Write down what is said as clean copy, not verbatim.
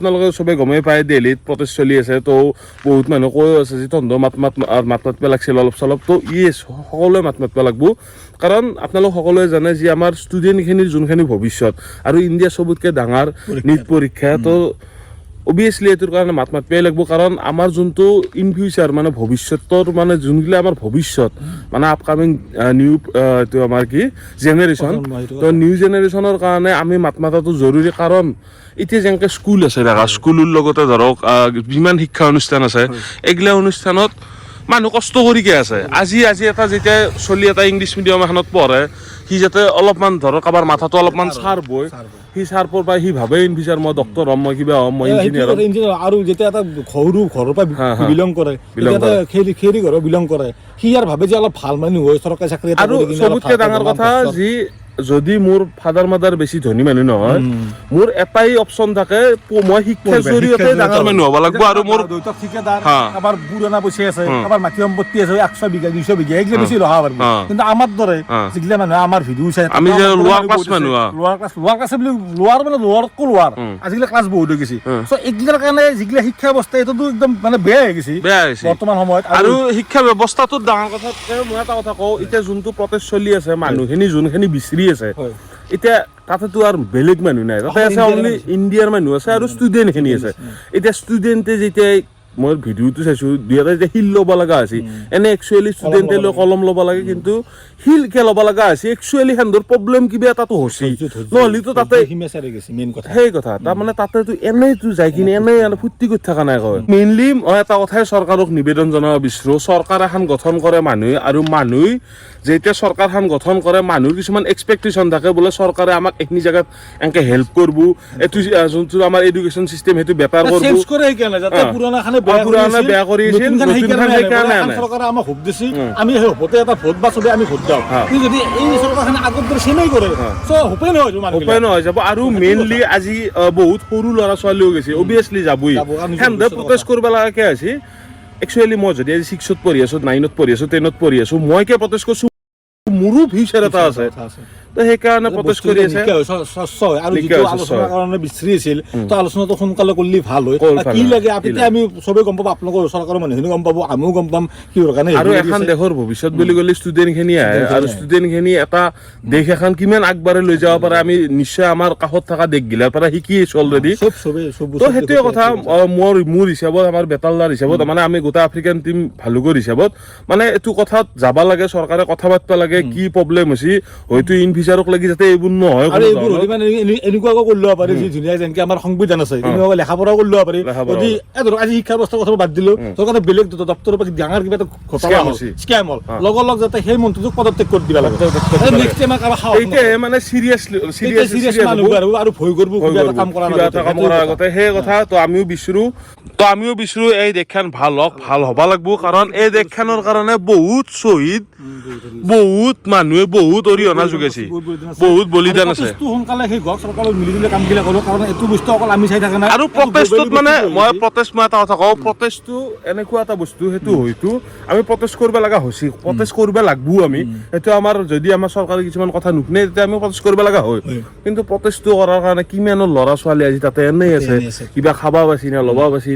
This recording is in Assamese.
আপোনালোকে চবে গমেই পায়, দিল্লীত প্ৰটেষ্ট চলি আছে। তো বহুত মানুহ কৈ আছে যে তহঁতৰ মাত মাত মাত মাতিব লাগিছিল অলপ চলপ। তো ইয়েছ, সকলোৱে মাত মাতিব লাগিব, কাৰণ আপোনালোক সকলোৱে জানে যে আমাৰ ষ্টুডেণ্টখিনিৰ যোনখিনি ভৱিষ্যত আৰু ইণ্ডিয়া চবতকৈ ডাঙৰ নীট পৰীক্ষা। তো অভিয়াছলি এইটোৰ কাৰণে মাত মাতিবই লাগিব, কাৰণ আমাৰ যোনটো ইন ফিউচাৰ, মানে ভৱিষ্যতৰ, মানে যোনগিলা আমাৰ ভৱিষ্যত, মানে আপকামিং নিউ এইটো আমাৰ কি জেনেৰেশ্যন। প্ৰজন্ম, সেইটো। তো নিউ জেনেৰেশ্যনৰ কাৰণে আমি মাত মাতাটো জৰুৰী, কাৰণ এতিয়া যেনেকৈ স্কুল আছে দেখা, স্কুলৰ লগতে ধৰক যিমান শিক্ষা অনুষ্ঠান আছে, এইগিলা অনুষ্ঠানত মানুহ কষ্ট কৰিকে আছে। আজি এটা যেতিয়া চলি এটা ইংলিছ মিডিয়াম এখনত পঢ়ে, সি যাতে অলপমান ধৰক কাৰোবাৰ মাথাটো অলপমান চাৰ্প হয়, সি চাৰ্পৰ পৰা সি ভাবে ইন ফিউচাৰ মই ডক্টৰ হ'ম, মই কিবা হ'ম, মই ইঞ্জিনিয়াৰ হ'ম। ইঞ্জিনিয়াৰ। আৰু যেতিয়া এটা সৰু ঘৰৰ পৰা হা, হা। বিলং কৰে, বিলং তেতিয়া এটা খেৰি ঘৰৰ বিলং কৰে, সি ইয়াৰ ভাবে যে অলপ ভাল মানুহ হয়, চৰকাৰী চাকৰি এটা আৰু কৰি কিনে অলপ চবতকে ভালকে ডাঙৰ বনাম, কথা তাৰপিছত যি যদি মোৰ ফাদাৰ মাদাৰ বেছি ধনী মানুহ নহয়, মোৰ এটাই অপশ্যন থাকে, মই শিক্ষাৰ পঢ়িবা, জৰিয়তে শিক্ষাৰ ডাঙৰ জৰিয়তে। মানুহ হ'ব লাগিব আৰু মোৰ দেউতাক ঠিকাদাৰ, কাৰোবাৰ পুৰণা পইচা আছে, কাৰোবাৰ মাটি সম্পত্তি আছে 100 বিঘা, 200 বিঘা, এইগিলা বেছি ৰহা পাৰিব। কিন্তু আমাৰ দৰে যিগিলা মানুহে আমাৰ ভিডিঅ' চাই, আমি যে লোৱাৰ ক্লাছ মানুহ, লোৱাৰ ক্লাছ, লোৱাৰ ক্লাছ বুলি, লোৱাৰ মানে লোৱাৰতকৈ লোৱাৰ, আজিকালি ক্লাছ বহুত হৈ গৈছে। চ' এইগিলাৰ কাৰণে যিগিলা শিক্ষা ব্যৱস্থা, এইটোতো একদম মানে বেয়া হৈ গৈছে বেয়া হৈছে বৰ্তমান সময়ত। আৰু শিক্ষা ব্যৱস্থাটোত ডাঙৰ কথা, মই এটা কথা কওঁ, এতিয়া যোনটো প্ৰটেষ্ট চলি আছে, মানুহখিনি যোনখিনি বিচাৰি আছে, এতিয়া তাতেতো আৰু বেলেগ মানুহ নাই, তাতে অকল আছে ইণ্ডিয়াৰ অনলি ইণ্ডিয়াৰ মানুহ আছে আৰু ষ্টুডেণ্টখিনি আছে। এতিয়া ষ্টুডেণ্টে যেতিয়া, মই ভিডিঅ'টো চাইছো, দুই এটা যেতিয়া শিল ল'ব লগা হৈছে, এনে একচুৱেলি ষ্টুডেণ্টে লৈ কলম ল'ব লাগে, কিন্তু শিল কিয় ল'ব লগা হৈছে? একচুৱেলি সিহঁতৰ প্ৰব্লেম কিবা এটাতো হৈছে, নহ'লেতো তাতে সীমা চাৰি গৈছে মেইন কথা। সেই কথা, তাৰমানে তাতেতো এনেইতো যাই কিনে এনেই আৰু ফূৰ্তি কৰি থকা নাই কয়। মেইনলি মই এটা কথাই চৰকাৰক নিবেদন জনাব বিচাৰোঁ, চৰকাৰ এখন গঠন কৰে মানুহে, আৰু মানুহে যেতিয়া চৰকাৰখন গঠন কৰে, মানুহৰ কিছুমান এক্সপেক্টেশ্যন থাকে, বোলে চৰকাৰে আমাক এইখিনি জেগাত এনেকে হেল্প কৰিব, এইটো যোনটো আমাৰ এডুকেশ্যন চিষ্টেম সেইটো বেটাৰ কৰিব। চেঞ্জ কৰে সেইকাৰণে, যাতে পুৰণাখানে বেয়া কৰি পুৰণা আছিল, বেয়া কৰি আছিল, নতুনখানে নতুনখান সেইকাৰণে আনে। সেইকাৰণে বোলে এখন আনে। চৰকাৰে আমাক হোপ দিছে, আমি সেই হোপতে এটা ভোট বা চবে আমি ভোট দিওঁ। কিন্তু যদি এই চৰকাৰখনে আগত দৰে চেমেই কৰে, চ' হোপেই নহয় মানুহবিলাক। অপেন হৈ যাব। আৰু মেইনলি আজি বহুত সৰু ল'ৰা ছোৱালীও গৈছে, অভিয়াছলি যাবই। যাব, কাৰণ নিজৰ সেনেদৰে ভৱিষ্যতৰ প্ৰটেষ্ট কথা। কৰিব লগাকে হৈছে। একচুৱেলি মই যদি আজি ছিক্সত পঢ়ি আছো, নাইনত পঢ়ি আছো, টেনত পঢ়ি আছো, মই কিয় প্ৰটেষ্ট কৰিছো? মোৰো ফিউচাৰ এটা আছে। কথা আছে। তো সেইকাৰণে প্ৰটেষ্ট কৰি আছে। নিকা হয়, স্বচ্ছ হয় আৰু নিকা যিটো হয়, স্বচ্ছ আলোচনাৰ হয়। কাৰণে বিচাৰি আছিল, তো আলোচনাটো সোনকালে কৰিলে ভাল হয়। কৰি বা ভাল কি হয়, লাগে কি তেতিয়া লাগে। আমি চবেই গম পাব, আপোনালোকৰ চৰকাৰৰ মানুহখিনি গম পাব, আমিও গম পাম কিহৰ কাৰণে আৰু হেৰি কৰি এখন আছে। দেশৰ ভৱিষ্যত বুলি ক'লে ষ্টুডেণ্ট খিনি আহে। ষ্টুডেণ্টখিনি আৰু আহে। ষ্টুডেণ্ট খিনি এটা দেশ এখন কিমান আগবাঢ়ি লৈ যাব পাৰে, আমি নিশ্চয় আমাৰ কাষত থকা দেশগিলাৰ পৰা শিকি আছো অলৰেডি। চব চবেই চব তো চব সেইটোৱে দেশতে কথা। আছে। মোৰ হিচাপত, আমাৰ বেতালদাৰ হিচাপত, মানে আমি গোটেই আফ্ৰিকান টিম ভালুকৰ হিচাপত, মানে এইটো কথাত যাব লাগে, চৰকাৰে কথা পাতিব লাগে কি প্ৰব্লেম হৈছে, হয়তো ইন ফিউচাৰক লাগি যাতে এইবোৰ নহয় আৰু কোনো এইবোৰ ধৰণৰ। হ'লে মানে এনেকুৱাকৈ কৰি ল'ব পাৰি, যি ধুনীয়া যেনেকে আমাৰ সংবিধান আছে, তেনেকুৱাকৈ লেখা পঢ়াও কৰি ল'ব পাৰি। লেখা পঢ়াও। যদি এই ধৰক আজি শিক্ষা ব্যৱস্থাৰ কথা বাদ দিলো, চৰকাৰে বেলেগ দপ্তৰৰ পৰা ডাঙৰ কিবা এটা ঘটনা Scam হ'ল, হৈছে। স্কেম হ'ল, লগৰ লগ যাতে সেই মন্ত্ৰীটোক পদত্যাগ কৰি দিব লাগে। পদত্যাগ কৰি দিব নেক্সট টাইম কাৰোবাৰ সাহস তেতিয়াহে মানে চিৰিয়াছলি চিৰিয়াছ চিৰিয়াছ মানুহ আৰু ভয় কৰিব ভয় কিবা এটা কৰিব। কাম কৰাৰ কিবা আগতে। এটা কাম সেইটোৱে কৰাৰ কথা। আগতে সেই কথা। তো আমিও বিচাৰো এই দেশখন ভাল হওক, ভাল হ'ব লাগিব, কাৰণ এই দেশখনৰ কাৰণে বহুত শ্বহীদ, বহুত মানুহে বহুত অৰিহণা যোগাইছে, বহুত বলিদান আৰু আছে। প্ৰটেষ্টটো সোনকালে শেষ হওক, চৰকাৰৰ মিলি জুলি কামবিলাক কৰক, কাৰণ এইটো বস্তু অকল আমি চাই থকা নাই। আৰু এইটো প্ৰটেষ্টটোত globally মানে বস্তুটো হৈ মই গৈছে। প্ৰটেষ্ট, মই এটা কথা কওঁ, প্ৰটেষ্টটো এনেকুৱা এটা বস্তু, সেইটো হয়তো আমি প্ৰটেষ্ট কৰিব লগা হৈছে, প্ৰটেষ্ট কৰিব লাগবো আমি। সেইটো আমাৰ যদি আমাৰ চৰকাৰে কিছুমান কথা নুশুনে, তেতিয়া আমি প্ৰটেষ্ট কৰিব লগা হয়। হয়। কিন্তু প্ৰটেষ্টটো কৰাৰ কাৰণে কিমানৰ ল'ৰা ছোৱালী আজি তাতে এনেই আছে, এনেই আছে। কিবা খাবা পাইছি না ল'বা পাইছি।